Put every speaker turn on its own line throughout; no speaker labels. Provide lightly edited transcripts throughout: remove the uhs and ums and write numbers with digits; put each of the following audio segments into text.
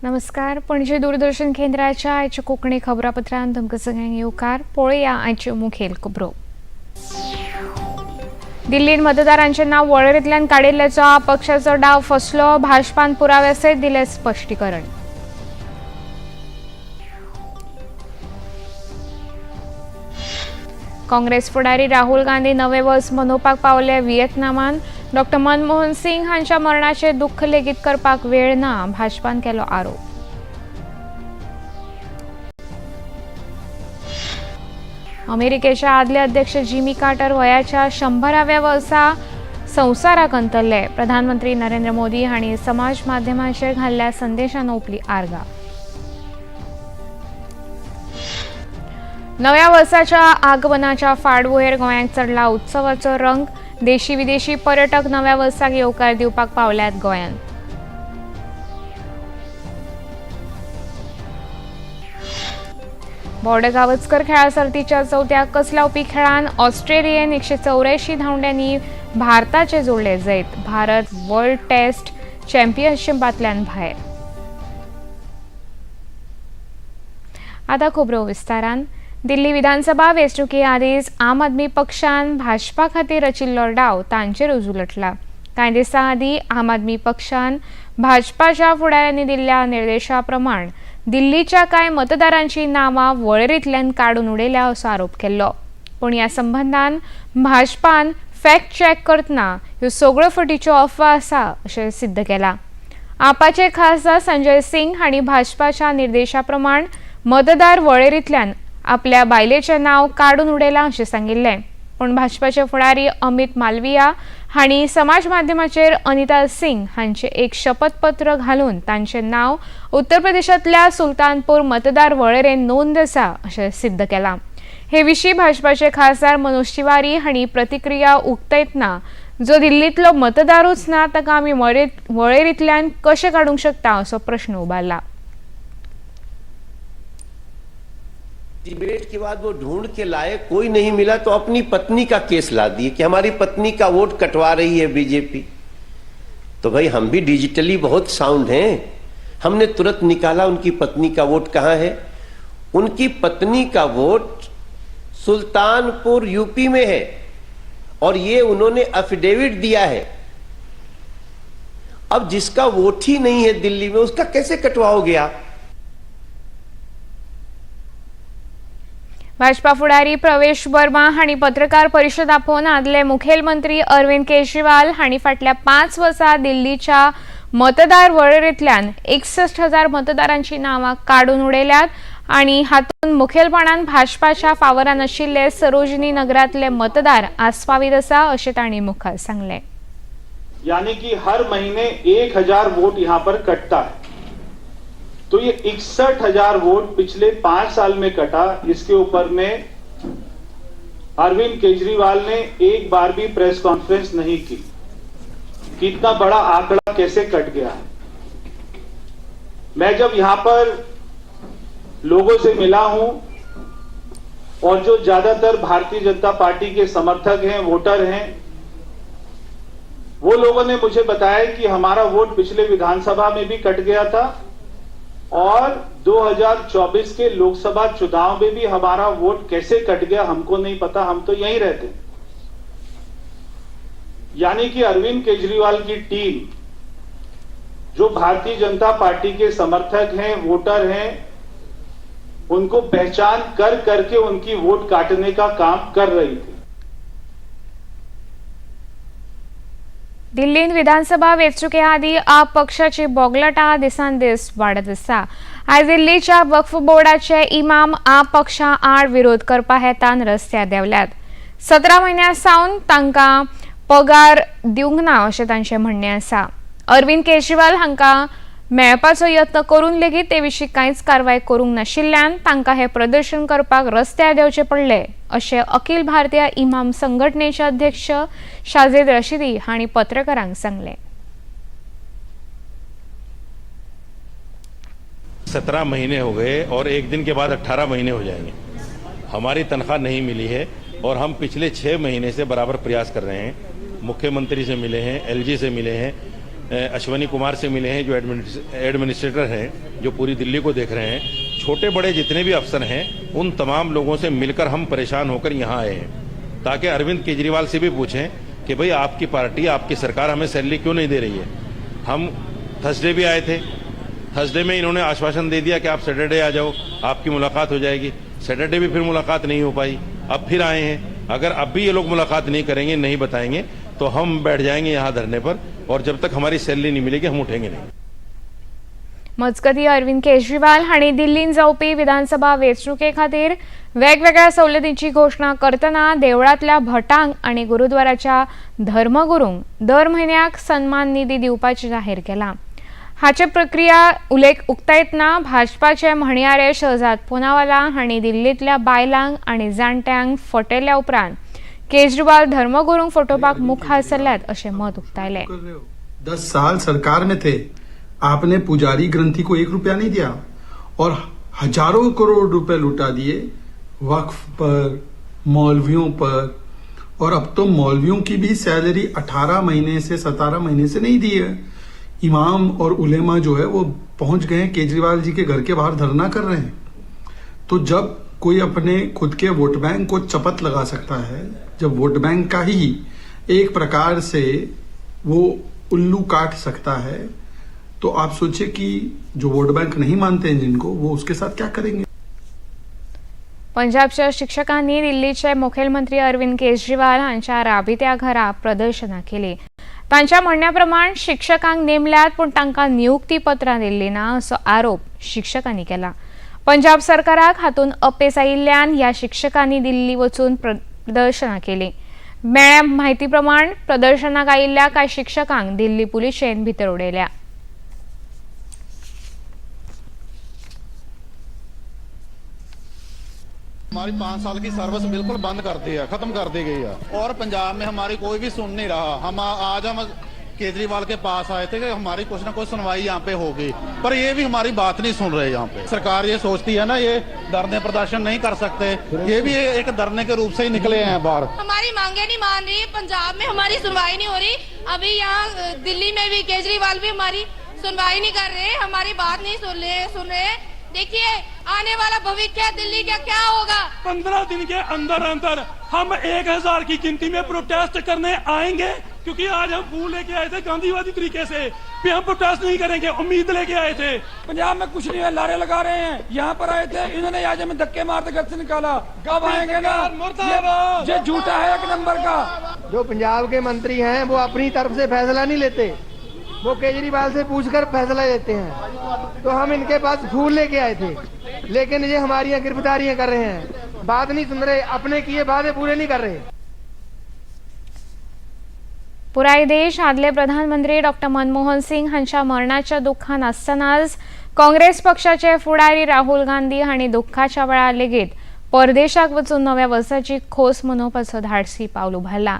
नमस्कार, पणजे दूरदर्शन केंद्राच्या आयच्या कोंकणी खबरापत्रांत तुमकां सगळ्यांक येवकार. पळोवया आयच्यो मुखेल खबरो. दिल्लीत मतदारांचें नांव वळेरेंतल्यान काडिल्ल्याचो आप पक्षाचो डाव फसलो. भाजपान पुराव्या सयत दिलें स्पश्टीकरण. काँग्रेस फुडारी राहुल गांधी नवे वर्स मनोवपाक पावले व्हिएतनामान. डॉक्टर मनमोहन सिंग हांच्या मरणाचें दुख्ख लेगीत करपाक वेळ ना, भाजपान केलो आरोप. अमेरिकेचे आदले अध्यक्ष जिमी कार्टर वयाच्या 100व्या वर्सा संवसाराक अंतरले. प्रधानमंत्री नरेंद्र मोदी हांणी समाज माध्यमांचेर घाल्ल्या संदेशान ओंपली आर्गां. नव्या वर्साच्या आगमनाच्या फाटभुंयेर गोंयांक चडला उत्सवाचो रंग. देशी विदेशी पर्यटक नव्या वर्साक येवकार दिवपाक पावल्यात गोंयांत. बॉर्डर गावस्कर खेळा सर्तीच्या चवथ्या कस लावपी खेळान ऑस्ट्रेलियेन 184 धांवड्यांनी भारताचे जोडले जैत. भारत वर्ल्ड टेस्ट चॅम्पियनशिपांतल्यान भायर. आतां खबरो विस्तारान. दिल्ली विधानसभा वेंचणुके आदींच आम आदमी पक्षान भाजपा खातीर रचिल्लो डाव तांचेर उलटला. कांय दिसां आदीं आम आदमी पक्षान भाजपाच्या फुडाऱ्यांनी दिल्ल्या निर्देशा प्रमाण दिल्लीच्या कांय मतदारांची नांवां वळेरेंतल्यान काडून उडयल्या असो आरोप केल्लो. पूण ह्या संबंदान भाजपान फॅक्ट चॅक करतना ह्यो सगळ्यो फटीच्यो अफवा आसा अशें सिद्ध केलां. आपाचे खासदार संजय सिंग हांणी भाजपाच्या निर्देशा प्रमाण मतदार वळेरेंतल्यान आपल्या बायलेचें नांव काडून उडयलां अशें सांगिल्लें. पूण भाजपाचे फुडारी अमित मालविया हांणी समाज माध्यमाचेर अनिता सिंग हांचें एक शपथपत्र घालून तांचें नांव उत्तर प्रदेशांतल्या सुलतानपूर मतदार वळेरेंत नोंद आसा अशें सिद्ध केलां. हे विशीं भाजपाचे खासदार मनोज तिवारी हांणी प्रतिक्रिया उक्तायतना जो दिल्लींतलो मतदारूच ना ताका आमी वळेरेंतल्यान कशें काडूंक शकता असो प्रश्न उबारला.
डिबेट के बाद वो ढूंढ के लाए, कोई नहीं मिला तो अपनी पत्नी का केस ला दिए कि हमारी पत्नी का वोट कटवा रही है बीजेपी। तो भाई हम भी डिजिटली बहुत साउंड हैं, हमने तुरंत निकाला उनकी पत्नी का वोट कहाँ है। उनकी पत्नी का वोट सुल्तानपुर यूपी में है और ये उन्होंने एफिडेविट दिया है। अब जिसका वोट ही नहीं है दिल्ली में उसका कैसे कटवाओगे आप?
भाजपा फुडारी प्रवेश वर्मा हांणी पत्रकार परिशद आपोवन आदले मुखेलमंत्री अरविंद केजरीवाल हांणी फाटल्या 5 वर्सां दिल्लीच्या मतदार वळेरेंतल्यान 61,000 मतदारांची नांवां काडून उडयल्यात आनी हातूंत मुखेलपणान भाजपाच्या फावरान आशिल्ले सरोजिनी नगरांतले मतदार आस्पावीत आसा अशें तांणी मुखार सांगलें.
यानी कि हर महीने 1,000 वोट यहां पर कटता है, तो ये 61,000 वोट पिछले 5 साल में कटा। इसके ऊपर में अरविंद केजरीवाल ने एक बार भी प्रेस कॉन्फ्रेंस नहीं की कि इतना बड़ा आंकड़ा कैसे कट गया है। मैं जब यहां पर लोगों से मिला हूं और जो ज्यादातर भारतीय जनता पार्टी के समर्थक हैं, वोटर हैं, वो लोगों ने मुझे बताया कि हमारा वोट पिछले विधानसभा में भी कट गया था और 2024 के लोकसभा चुनाव में भी हमारा वोट कैसे कट गया हमको नहीं पता, हम तो यहीं रहते। यानी कि अरविंद केजरीवाल की टीम जो भारतीय जनता पार्टी के समर्थक हैं, वोटर हैं, उनको पहचान कर करके उनकी वोट काटने का काम कर रही थी।
दिल्लीत विधानसभा वेंचणुके आदीं आप पक्षाची बोगलटां दिसान दीस वाडत आसा. आयज दिल्लीच्या वक्फ बोर्डाचे इमाम आप पक्षा आड विरोध करपा हेतान रस्त्यार देंवल्यात. 17 म्हयन्यां सावन तांकां पगार दिवंक ना अशें तांचें म्हणणें आसा. अरविंद केजरीवाल हांकां मेळपाचो यत्न करून लेगीत ते विशीं कांयच कारवाय करूंक नाशिल्ल्यान तांकां हें प्रदर्शन करपाक रस्त्यार देंवचें पडलें अशें अखिल भारतीय इमाम संघटनेचे अध्यक्ष शाजेद रशिदी हांणी पत्रकारांक सांगलें.
17 महीने हो गए और एक दिन के बाद 18 महीने हो जाएंगे। हमारी तनख्वाह नहीं मिली है और हम पिछले 6 महीने से बराबर प्रयास कर रहे हैं। मुख्यमंत्री से मिले हैं, एलजी से मिले हैं, अश्विनी कुमार से मिले हैं जो एडमिनिस्ट्रेटर हैं, जो पूरी दिल्ली को देख रहे हैं। छोटे बड़े जितने भी अफसर हैं उन तमाम लोगों से मिलकर हम परेशान होकर यहाँ आए हैं, ताकि अरविंद केजरीवाल से भी पूछें कि भाई आपकी पार्टी, आपकी सरकार हमें सैलरी क्यों नहीं दे रही है। हम थर्सडे भी आए थे, थर्सडे में इन्होंने आश्वासन दे दिया कि आप सैटरडे आ जाओ, आपकी मुलाकात हो जाएगी। सैटरडे भी फिर मुलाकात नहीं हो पाई, अब फिर आए हैं। अगर अब भी ये लोग मुलाकात नहीं करेंगे, नहीं बताएंगे, तो हम बैठ जाएंगे यहाँ धरने पर और जब तक हमारी सैलरी नहीं मिलेगी हम उठेंगे नहीं।
मजगतीं अरविंद केजरीवाल हांणी दिल्लीन जावपी विधानसभा वेंचणुके खातीर वेगवेगळ्या सवलतींची घोशणा करतना देवळांतल्या भटांक आनी गुरुद्वाराच्या धर्मगुरूंक दर म्हयन्याक सन्मान निधी दिवपाचें जाहीर केलां। हाचे प्रक्रिया उल्लेख उक्तायतना भाजपाचे म्हणयारे शहजाद पुनावाला हांणी दिल्लींतल्या बायलांक आनी जाणट्यांक फटयल्या उपरांत केजरीवाल धर्मगुरूंक फटोवपाक मुखार सरल्यात अशें मत उक्तायलें।
10 साल सरकार में थे, आपने पुजारी ग्रंथि को 1 रुपया नहीं दिया और हजारों करोड़ रुपए लुटा दिए वक्फ पर, मौलवियों पर। और अब तो मौलवियों की भी सैलरी 18 महीने से 17 महीने से नहीं दी है। इमाम और उलेमा जो है वो पहुंच गए केजरीवाल जी के घर के बाहर धरना कर रहे हैं। तो जब कोई अपने खुद के वोट बैंक को चपत लगा सकता है, जब वोट बैंक का ही एक प्रकार से वो उल्लू काट सकता है, तो आप सोचिए कि जो वोट बैंक नहीं मानते हैं जिनको, वो उसके साथ क्या करेंगे।
पंजाबच्या शिक्षकांनी दिल्लीचे मुखेलमंत्री अरविंद केजरीवाल हांच्या राबित्या घरा प्रदर्शनां केली। तांच्या म्हणण्या प्रमाण शिक्षकांक नेमल्यात पूण तांकां नियुक्ती पत्रां दिल्ली ना असो आरोप शिक्षकांनी केला। पंजाब सरकाराक हातूंत अपेस आयिल्ल्यान ह्या शिक्षकांनी दिल्ली वचून प्रदर्शनां केली। मेळ्ळ्या म्हायती प्रमाण प्रदर्शनाक आयिल्ल्या कांय शिक्षकांक दिल्ली पुलिशेन भितर उडयल्या।
हमारी 5 साल की सर्विस बिल्कुल बंद कर दी है, खत्म कर दी गई है और पंजाब में हमारी कोई भी सुन नहीं रहा। हम आज हम केजरीवाल के पास आए थे कि हमारी कुछ ना कुछ सुनवाई यहाँ पे होगी, पर ये भी हमारी बात नहीं सुन रहे। यहाँ पे सरकार ये सोचती है ना, ये धरने प्रदर्शन नहीं कर सकते, ये भी एक धरने के रूप से ही निकले हैं बाहर।
हमारी मांगे नहीं मान रही, पंजाब में हमारी सुनवाई नहीं हो रही। अभी यहाँ दिल्ली में भी केजरीवाल भी हमारी सुनवाई नहीं कर रहे, हमारी बात नहीं सुन रहे। देखिए आने वाला भविष्य दिल्ली का क्या होगा।
15 दिन के अंदर अंदर हम 1000 की गिनती में प्रोटेस्ट करने आएंगे, क्योंकि आज हम फूल लेके आए थे गांधीवादी तरीके से भी हम प्रोटेस्ट नहीं करेंगे, उम्मीद लेके आए थे।
पंजाब में कुछ नहीं है, लारे लगा रहे हैं। यहाँ पर आए थे, इन्होंने आज हमें धक्के मारते घर से निकाला। कब आएंगे ना, ये झूठा है एक नंबर का।
जो पंजाब के मंत्री हैं वो अपनी तरफ से फैसला नहीं लेते, वो केजरीवाल से पूछकर फैसला लेते हैं। तो हम इनके पास फूल लेके आए थे, लेकिन ये हमारी गिरफ्तारियां कर रहे हैं, बात नहीं सुन रहे, अपने किए वादे पूरे नहीं कर रहे।
पुराय देश आदले प्रधानमंत्री डॉक्टर मनमोहन सिंग हांच्या मरणाच्या दुख्खान आसतनाच काँग्रेस पक्षाचे फुडारी राहुल गांधी हांणी दुख्खाच्या वेळार लेगीत परदेशाक वचून नव्या वर्साची खोस मनोवपाचो धाडसी पावल उबारला।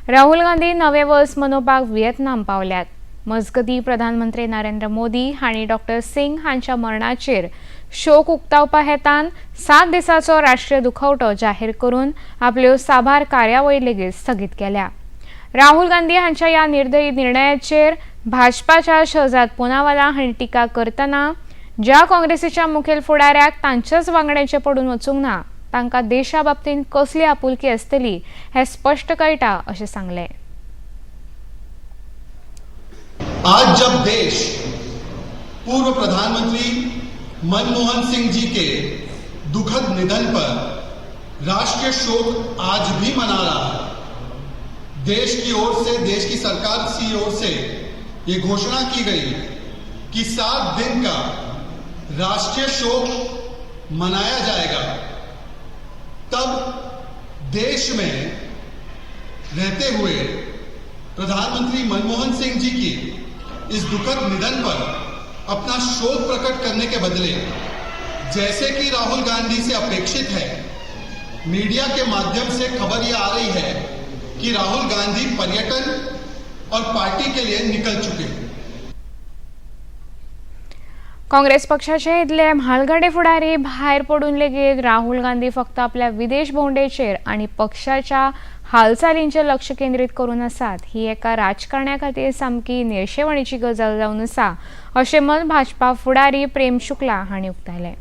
राहुल गांधी नवे वर्स मनोवपाक व्हिएतनाम पावल्यात। मजगतीं प्रधानमंत्री नरेंद्र मोदी हांणी डॉक्टर सिंग हांच्या मरणाचेर शोक उक्तावपा हेतान 7 दिसाचो राष्ट्रीय दुखवटो जाहीर करून आपल्यो साबार कार्यावळी लेगीत स्थगीत केल्या। राहुल गांधी हांच्या ह्या निर्दयी निर्णयाचेर भाजपाच्या शहजाद पुनावाला हांणी टिका करतना ज्या काँग्रेसीच्या मुखेल फुडाऱ्याक तांच्याच वांगड्यांचें पडून वचूंक ना तांकां देशा बाबतींत कसली आपुलकी आसतली हें स्पश्ट कळटा अशें सांगलें।
आज जब देश पूर्व प्रधानमंत्री मनमोहन सिंह जी के दुखद निधन पर राष्ट्रीय शोक आज भी मना रहा है, देश की ओर से, देश की सरकार की ओर से ये घोषणा की गई कि 7 दिन का राष्ट्रीय शोक मनाया जाएगा, तब देश में रहते हुए प्रधानमंत्री मनमोहन सिंह जी की इस दुखद निधन पर अपना शोक प्रकट करने के बदले, जैसे कि राहुल गांधी से अपेक्षित है, मीडिया के माध्यम से खबर ये आ रही है कि राहुल गांधी पर्यटन और पार्टी के लिए निकल चुके हैं।
काँग्रेस पक्षाचे इतले म्हालगडे फुडारी भायर पडून लेगीत राहुल गांधी फक्त आपल्या विदेश भोंवडेचेर आनी पक्षाच्या हालचालींचेर लक्ष केंद्रीत करून आसात ही एका राजकारण्या खातीर सामकी निरशेवणीची गजाल जावन आसा अशें मत भाजपा फुडारी प्रेम शुक्ला हांणी उक्तायलें।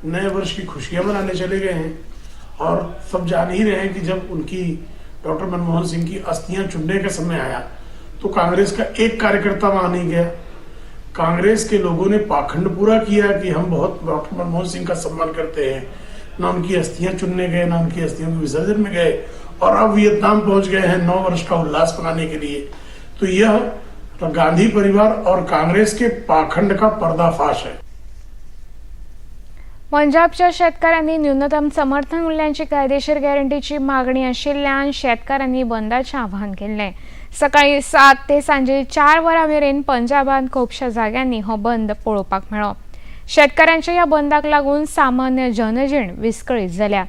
नए वर्ष की खुशियां मनाने चले गए हैं और सब जान ही रहे हैं कि जब उनकी डॉक्टर मनमोहन सिंह की अस्थियां चुनने का समय आया तो कांग्रेस का एक कार्यकर्ता वहां नहीं गया। कांग्रेस के लोगों ने पाखंड पूरा किया कि हम बहुत डॉक्टर मनमोहन सिंह का सम्मान करते हैं, ना उनकी अस्थियां चुनने गए, ना उनकी अस्थियों के विसर्जन में गए और अब वियतनाम पहुंच गए हैं 9 वर्ष का उल्लास मनाने के लिए। तो यह गांधी परिवार और कांग्रेस के पाखंड का पर्दाफाश है।
पंजाबच्या शेतकऱ्यांनी न्यूनतम समर्थन मूल्यांची कायदेशीर गॅरंटीची मागणी आशिल्ल्यान शेतकारांनी बंदाचें आवाहन केल्लें। सकाळी 7 ते सांजे 4 वरां मेरेन पंजाबांत खुबश्या जाग्यांनी हो बंद पळोवपाक मेळ्ळो। शेतकऱ्यांच्या ह्या बंदाक लागून सामान्य जनजीण विस्कळीत जाल्या,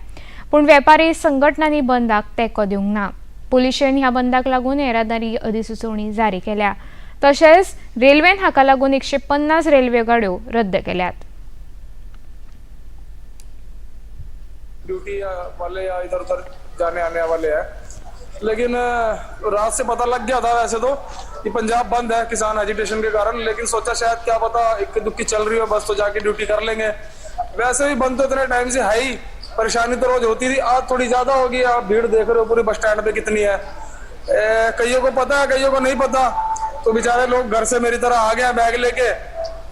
पूण वेपारी संघटनांनी बंदाक तेंको दिवंक ना। पुलिशेन ह्या बंदाक लागून येरादारी अधिसुचोवणी जारी केल्या, तशेंच रेल्वेन हाका लागून 150 रेल्वे गाडयो रद्द केल्यात।
ड्यूटी वाले या इधर उधर जाने आने वाले हैं, लेकिन रात से पता लग गया था वैसे तो कि पंजाब बंद है किसान एजिटेशन के कारण, लेकिन सोचा शायद क्या पता इक्की दुक्की चल रही हो बस तो जाके ड्यूटी कर लेंगे। वैसे भी बंद तो इतने टाइम से है ही, परेशानी तो रोज होती थी, आज थोड़ी ज्यादा होगी। आप भीड़ देख रहे हो पूरी बस स्टैंड पे कितनी है। कईयों को पता है, कईयों को नहीं पता, तो बेचारे लोग घर से मेरी तरह आ गए बैग लेके,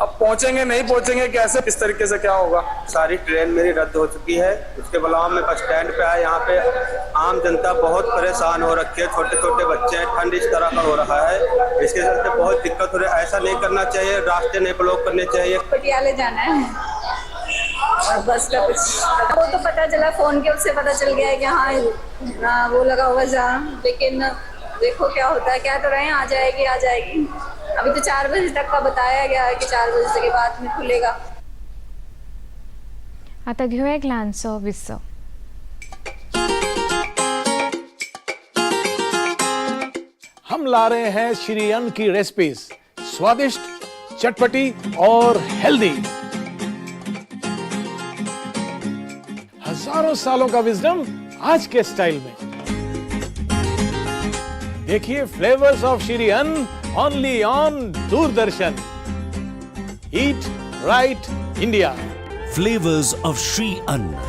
अब पहुंचेंगे नहीं पहुंचेंगे कैसे, किस तरीके से क्या होगा।
सारी ट्रेन मेरी रद्द हो चुकी है, उसके अलावा मैं बस स्टैंड पे आया। यहाँ पे आम जनता बहुत परेशान हो रखी है, छोटे छोटे बच्चे हैं, ठंड इस तरह का हो रहा है, इसके चलते बहुत दिक्कत हो रही है। ऐसा नहीं करना चाहिए, रास्ते नहीं ब्लॉक करने चाहिए।
पटियाले जाना है और बस का कुछ वो तो पता चला फोन के उससे पता चल गया है कि हाँ वो लगा हुआ जाम, लेकिन देखो क्या होता है, क्या तो रहे आ जाएगी आ जाएगी। अभी तो 4 बजे तक का बताया गया है कि 4 बजे के बाद में खुलेगा।
आता घेऊया एक ल्हानसो विसव।
हम ला रहे हैं श्री अन्न की रेसिपीज, स्वादिष्ट, चटपटी और हेल्दी। हजारों सालों का विजडम आज के स्टाइल में। देखिए flavours of Shri Anna only on Doordarshan. Eat right India.
Flavours of Shri Anna,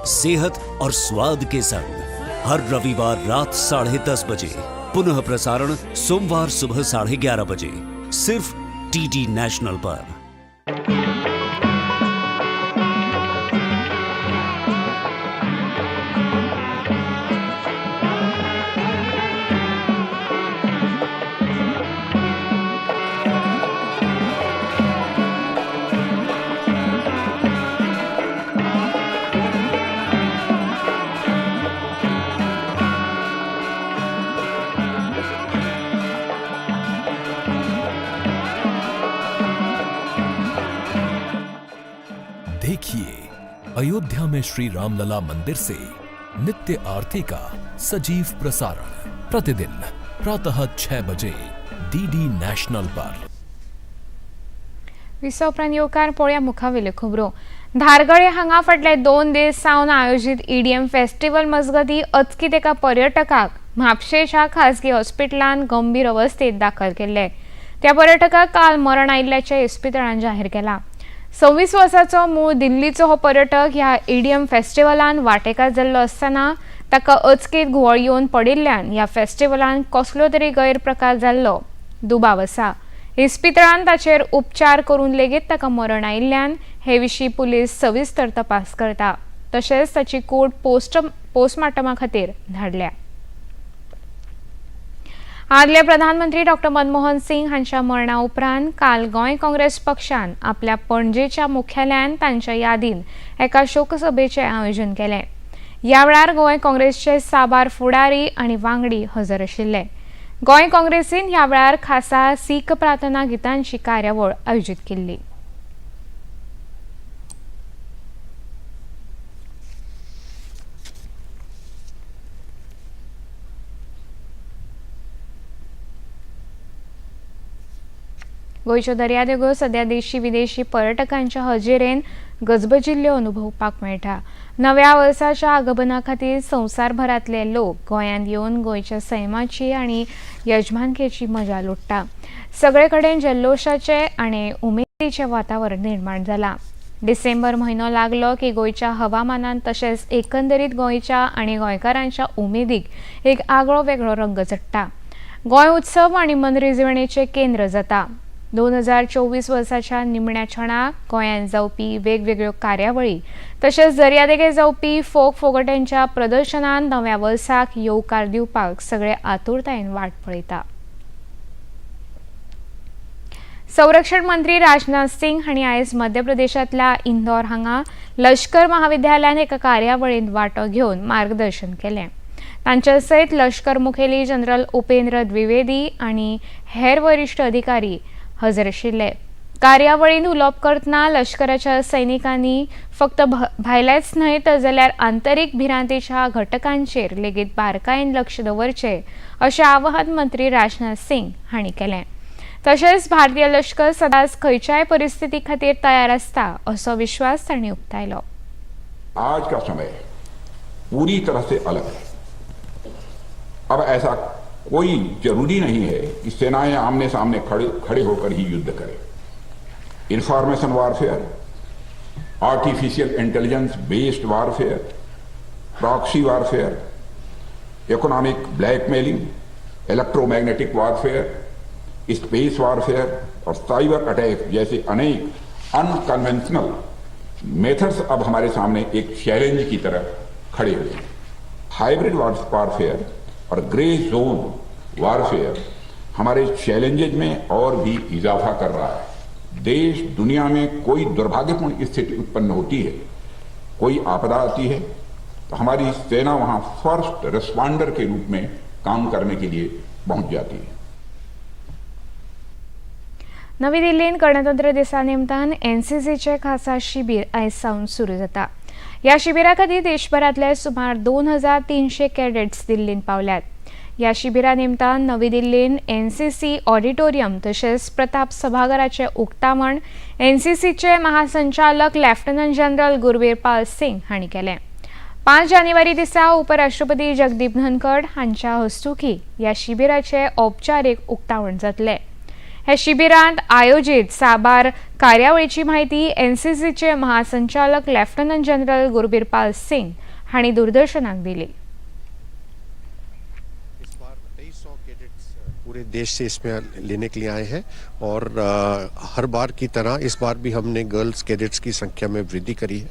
सेहत और स्वाद के संग, हर रविवार रात 10:30 बजे, पुनः प्रसारण सोमवार सुबह 11:30 बजे, सिर्फ डीडी नेशनल पर।
देखिए अयोध्या में श्री रामलला मंदिर से नित्य आरती का सजीव प्रसारण प्रतिदिन प्रातः 6 बजे डीडी नेशनल पर।
विसव उपरांत येवकार पळोवया मुखावेल्यो खबरो। धारगळे हांगा फाटले 2 दीस सावन आयोजीत ईडीएम फेस्टिवल मजगती अचकीत एका पर्यटकाक म्हापशेच्या खासगी हॉस्पिटलांत गंभीर अवस्थेत दाखल केल्ले। त्या पर्यटकाक काल मरण आयिल्ल्याचें इस्पितळान जाहीर केलां। 26 वर्साचो मूळ दिल्लीचो हो पर्यटक ह्या ईडीएम फेस्टिवलान वांटेकार जाल्लो आसतना ताका अचकीत घुंवळ येवन पडिल्ल्यान ह्या फेस्टिवलान कसलो तरी गैरप्रकार जाल्लो दुबाव आसा। इस्पितळान ताचेर उपचार करून लेगीत ताका मरण आयिल्ल्यान हे विशीं पुलीस सविस्तर तपास करता। तशेंच ताची कूड पोस्टमार्टमा खातीर धाडल्या। आदले प्रधानमंत्री डॉक्टर मनमोहन सिंग हांच्या मरणा उपरांत काल गोंय काँग्रेस पक्षान आपल्या पणजेच्या मुख्यालयान तांच्या यादीन एका शोकसभेचें आयोजन केलें। ह्या वेळार गोंय काँग्रेसचे साबार फुडारी आनी वांगडी हजर आशिल्ले। गोंय काँग्रेसीन ह्या वेळार खासा सीख प्रार्थना गितांची कार्यावळ आयोजीत केल्ली। गोंयच्यो दर्यादेगो सध्या देशी विदेशी पर्यटकांच्या हजेरेन गजबजिल्ल्यो अनुभवपाक मेळटा. नव्या वर्साच्या आगमना खातीर संवसारभरांतले लोक गोंयांत येवन गोंयच्या सैमाची आनी यजमानकेची मजा लुट्टा. सगळे कडेन जल्लोशाचें आनी उमेदीचें वातावरण निर्माण जालां. डिसेंबर म्हयनो लागलो की गोंयच्या हवामानान तशेंच एकंदरीत गोंयच्या आनी गोंयकारांच्या उमेदीक एक आगळो वेगळो रंग चडटा. गोंय उत्सव आनी मनरिजवणेचें केंद्र जाता. 2024 वर्साच्या निमण्या क्षणाक गोंयांत जावपी वेगवेगळ्यो कार्यावळी तशेंच दर्यादेगेर जावपी फोग फोगोट्यांच्या प्रदर्शनान नव्या वर्साक येवकार दिवपाक सगळे आतुरतायेन वाट पळयता. संरक्षण मंत्री राजनाथ सिंग हांणी आयज मध्य प्रदेशांतल्या इंदौर हांगा लष्कर महाविद्यालयान एका कार्यावळींत वांटो घेवन मार्गदर्शन केलें. तांचे सयत लष्कर मुखेली जनरल उपेंद्र द्विवेदी आनी हेर वरिश्ठ अधिकारी हजर आशिल्ले. कार्यावळींत उलोवप करतना लष्कराच्या सैनिकांनी फक्त भायलेच न्हय तर जाल्यार आंतरीक भिरांतेच्या घटकांचेर लेगीत बारकायेन लक्ष दवरचें अशें आवाहन मंत्री राजनाथ सिंग हांणी केलें. तशेंच भारतीय लष्कर सदांच खंयच्याय परिस्थिती खातीर तयार आसता असो विश्वास तांणी उक्तायलो.
आज का समय पूरी तरह से अलग है. अब ऐसा कोई जरूरी नहीं है कि सेनाएं आमने सामने खड़े खड़े होकर ही युद्ध करें. Information warfare, artificial intelligence based warfare, proxy warfare, economic blackmailing, electromagnetic warfare, space warfare और साइबर अटैक जैसे अनेक अनकन्वेंशनल मेथड्स अब हमारे सामने एक चैलेंज की तरह खड़े हुए हैं. हाइब्रिड वारफेयर और ग्रे जोन वारफेयर हमारे चैलेंजेज में और भी इजाफा कर रहा है. देश दुनिया में कोई दुर्भाग्यपूर्ण स्थिति उत्पन्न होती है, कोई आपदा आती है, तो हमारी सेना वहां फर्स्ट रिस्पॉन्डर के रूप में काम करने के लिए पहुंच जाती है.
नवी दिल्लींत गणतंत्र दिसा निमतान एनसीसीचे खासा शिबीर आयज सावन सुरू जाता. ह्या शिबिरा खातीर देशभरांतले सुमार 2300 कॅडेट्स दिल्लींत पावल्यात. ह्या शिबिरा निमतान नवी दिल्लींत एनसीसी ऑडिटोरियम तशेंच प्रताप सभाघराचें उक्तावण एनसीसीचे महासंचालक लेफ्टनंट जनरल गुरवीरपाल सिंग हांणी केलें. 5 जानेवारी दिसा उपराष्ट्रपती जगदीप धनखड हांच्या हस्तुकीं ह्या शिबिराचें औपचारीक उक्तावण जातलें. ह्या शिबिरांत आयोजीत साबार कार्यावळीची म्हायती एनसीसीचे महासंचालक लेफ्टनंट जनरल गुरबीरपाल सिंग हांणी दूरदर्शनाक दिली.
इस बार 2300 कैडेट्स पूरे देश से इसमें लेने के लिए आए हैं और हर बार की तरह इस बार भी हमने गर्ल्स कैडेट्स की संख्या में वृद्धि करी है.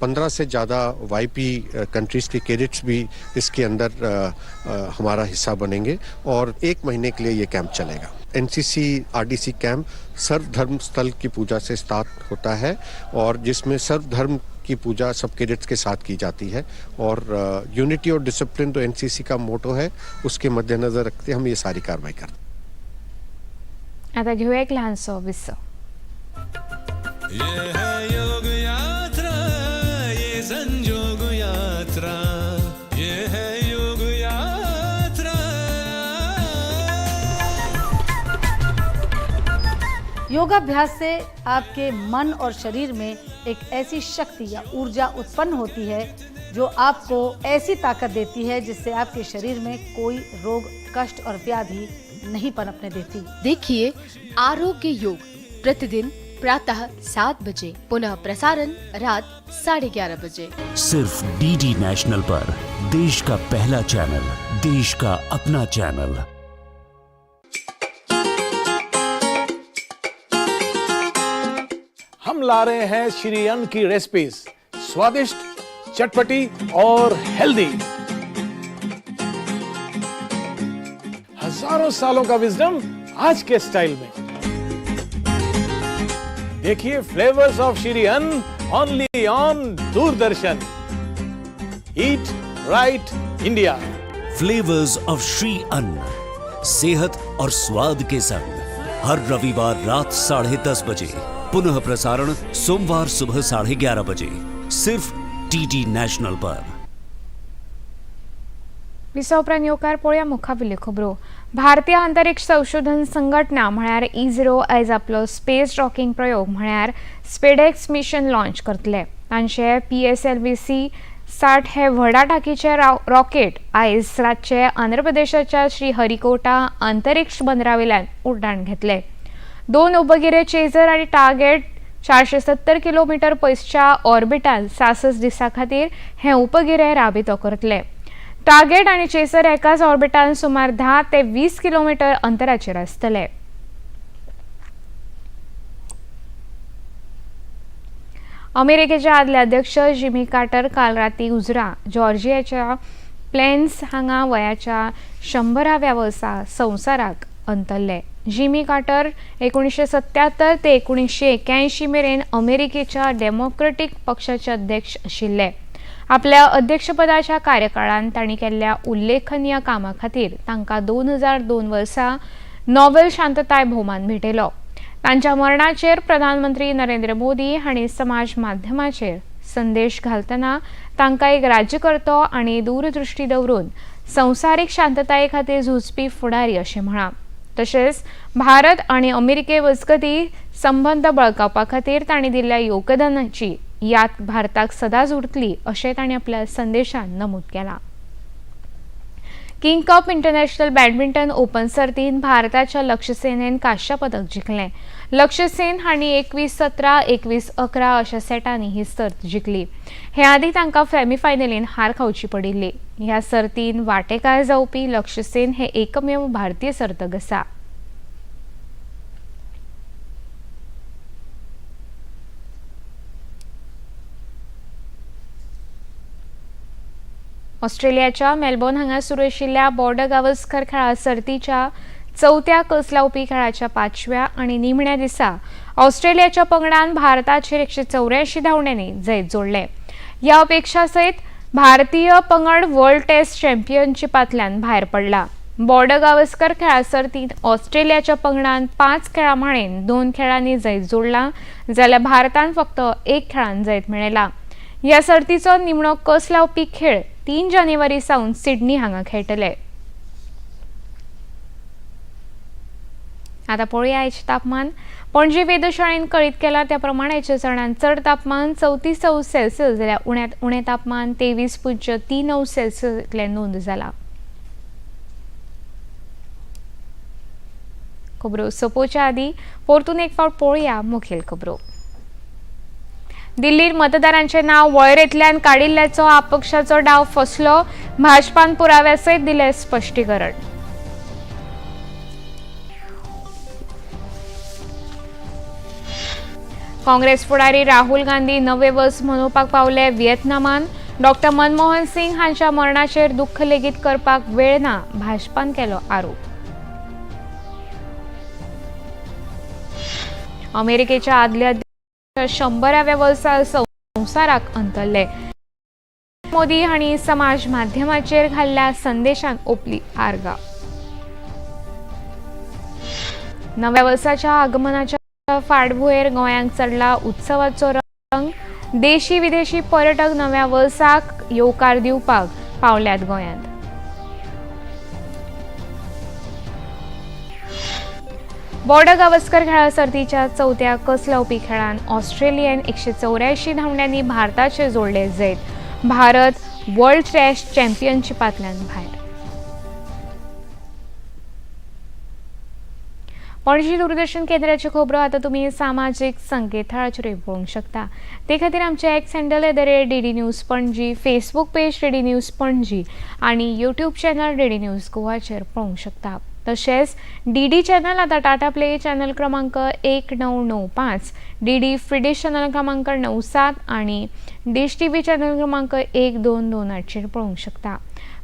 15 से ज़्यादा वाईपी कंट्रीज़ के कैडेट्स भी इसके अंदर हमारा हिस्सा बनेंगे और 1 महीने के लिए ये कैंप चलेगा. एनसीसी आरडीसी कैंप सर्वधर्म स्थल की पूजा से स्टार्ट होता है और जिसमें सर्वधर्म की पूजा सब कैडेट्स के साथ की जाती है और यूनिटी और डिसिप्लिन तो एनसीसी का मोटो है, उसके मद्देनज़र रखते हम ये सारी कार्रवाई करते हैं.
आता घेऊया एक लहानसो विसव.
ये है योग यात्रा, ये संजोग यात्रा, ये है योग यात्रा.
योगाभ्यास से आपके मन और शरीर में एक ऐसी शक्ति या ऊर्जा उत्पन्न होती है जो आपको ऐसी ताकत देती है जिससे आपके शरीर में कोई रोग, कष्ट और व्याधि नहीं पनपने देती.
देखिए आरोग्य योग प्रतिदिन प्रातः 7 बजे, पुनः प्रसारण रात 11:30 बजे,
सिर्फ डीडी नेशनल पर. देश का पहला चैनल, देश का अपना चैनल.
हम ला रहे हैं श्री अन्न की रेसिपीज, स्वादिष्ट, चटपटी और हेल्दी. हजारों सालों का विजडम आज के स्टाइल में. देखिए flavours of Shri Anna only on Doordarshan. Eat right India.
Flavours of Shri Anna, सेहत और स्वाद के संग हर रविवार रात 10:30 बजे, पुनः प्रसारण सोमवार सुबह 11:30 बजे, सिर्फ डीडी नॅशनल पर.
विसा उपरांत येवकार पळोवया मुखावेल्यो खबरो. भारतीय अंतरिक्ष संशोधन संघटना म्हळ्यार इस्रो आयज आपलो स्पेस डॉकिंग प्रयोग म्हळ्यार स्पेडेक्स मिशन लॉन्च करतले. तांचे PSLV C-60 हे व्हडा टाकीचे रॉकेट आयज रातचे आंध्र प्रदेशाच्या श्रीहरिकोटा अंतरिक्ष बंदरावेल्यान उड्डाण घेतले. 2 उपगिरे चेजर आनी टार्गेट 470 किलोमीटर पयसच्या ऑर्बिटान 66 दिसां खातीर हे उपगिरे राबितो करतले. टार्गेट आनी चेसर एकाच ऑर्बिटान सुमार 10 ते 20 किलोमीटर अंतराचेर आसतले. अमेरिकेचे आदले अध्यक्ष जिमी कार्टर काल राती उजरा जॉर्जियाच्या प्लेन्स हांगा वयाच्या 100व्या वर्सा संवसाराक अंतरले. जिमी कार्टर 1977 ते 1981 मेरेन अमेरिकेच्या डेमोक्रेटीक पक्षाचे अध्यक्ष आशिल्ले. आपल्या अध्यक्षपदाच्या कार्यकाळांत तांणी केल्ल्या उल्लेखनीय कामा खातीर तांकां 2002 वर्सा नोबेल शांतताय भोवमान भेटयलो. तांच्या मरणाचेर प्रधानमंत्री नरेंद्र मोदी हांणी समाज माध्यमाचेर संदेश घालतना तांकां एक राज्यकर्तो आनी दूरदृष्टी दवरून संवसारीक शांतताये खातीर झुजपी फुडारी अशें म्हळां. तशेंच भारत आनी अमेरिके वजगती संबंद बळकावपा खातीर तांणी दिल्ल्या योगदानाची याद भारताक सदांच उरतली अशें तांणी आपल्या संदेशान नमूद केलां. King cup international badminton open सर्तीन भारताच्या लक्ष्य सेनेन कांस्य पदक जिखलें. लक्ष्य सेन हांणी 21-17, 21-11 अशा सेटांनी ही सर्त जिखली. हे आदीं तांकां सेमीफायनलीन हार खावची पडिल्ली. ह्या सर्तीन वांटेकार जावपी लक्ष्य सेन हे एकमेव भारतीय सर्तक आसा. ऑस्ट्रेलियाच्या मेलबॉर्न हांगा सुरू आशिल्ल्या बॉर्डर गावस्कर खेळा सर्तीच्या चवथ्या कस लावपी खेळाच्या 5व्या आनी निमण्या दिसा ऑस्ट्रेलियाच्या पंगडान भारताचेर 184 धांवड्यांनी जैत जोडलें. ह्या अपेक्षा सयत भारतीय पंगड वर्ल्ड टेस्ट चॅम्पियनशिपांतल्यान भायर पडला. बॉर्डर गावस्कर खेळा सर्तींत ऑस्ट्रेलियाच्या पंगडान 5 खेळां माळेन 2 खेळांनी जैत जोडलां, जाल्यार भारतान फक्त 1 खेळान जैत मेळयलां. ह्या सर्तीचो निमणो कस लावपी खेळ 3 जानेवारी सावन सिडनी हांगा खेळटले. आता पळोवया आयचें तापमान. पणजे वेधशाळेन कळीत केलां त्या प्रमाण आयच्या चडांत चड तापमान 34 अंश सेल्सियस जाल्यार उण्यांत उणें तापमान 23.3 अंश सेल्सियस इतलें नोंद जालां. खबरो सोंपोवच्या आदीं परतून एक फावट पळोवया मुखेल खबरो. दिल्लीत मतदारांचे नाव वळेरेंतल्यान काडिल्ल्याचो अपक्षाचो डाव फसलो, भाजपान पुराव्या सयत दिलें स्पश्टीकरण. काँग्रेस फुडारी राहुल गांधी नवे वर्स मनोवपाक पावले व्हिएतनामान. डॉक्टर मनमोहन सिंग हांच्या मरणाचेर दुख्ख लेगीत करपाक वेळ ना, भाजपान केलो आरोप. अमेरिकेच्या आदल्या 100व्या वर्सा संवसाराक अंतरले. मोदी हांणी समाज माध्यमाचेर घाल्ल्या संदेशान ओपली आर्गां. नव्या वर्साच्या आगमनाच्या फाटभुंयेर गोंयांक चडला उत्सवाचो रंग. देशी विदेशी पर्यटक नव्या वर्साक येवकार दिवपाक पावल्यात गोंयांत. बॉर्डर गावस्कर खेळा सर्तीच्या चवथ्या कस लावपी खेळान ऑस्ट्रेलियेन 184 धांवड्यांनी भारताचे जोडले जैत. भारत वर्ल्ड टेस्ट चॅम्पियनशिपांतल्यान भायर. पणजी दूरदर्शन केंद्राच्यो खबरो आतां तुमी सामाजीक संकेतथळाचेरूय पळोवंक शकता. ते खातीर आमचे X handle @DD News Panaji, Facebook page DD News Panaji आनी यूट्यूब चॅनल डीडी न्यूज गोवाचेर पळोवंक शकता. तशेंच डीडी चॅनल आतां टाटा प्ले चॅनल क्रमांक 1995, डीडी फ्री चॅनल क्रमांक 97 आनी डिश टीव्ही चॅनल क्रमांक 1228चेर पळोवंक शकता.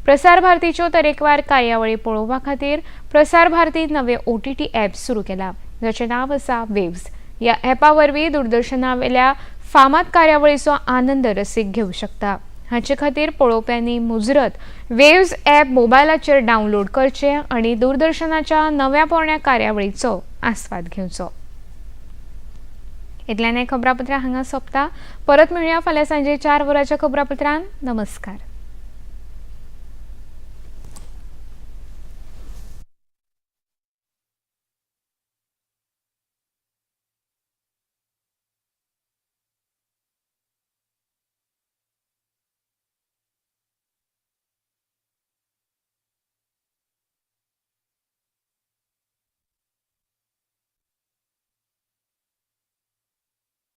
प्रसार भारतीच्यो तरेकवार कार्यावळी पळोवपा खातीर प्रसार भारतीन नवे OTT app सुरू केला, जाचें नांव आसा वेव्स. ह्या ॲपा वरवीं दूरदर्शनावेल्या फामाद कार्यावळीचो आनंद रसीक घेवंक शकता. हाचे खातीर पळोवप्यांनी मुजरत वेव्स ॲप मोबायलाचेर डावनलोड करचें आनी दूरदर्शनाच्या नव्या पोरण्या कार्यावळीचो आस्वाद घेवचो. इतल्यान हें खबरापत्रां हांगा सोंपता. परत मेळुया फाल्यां सांजे 4 वरांच्या खबरापत्रान. नमस्कार.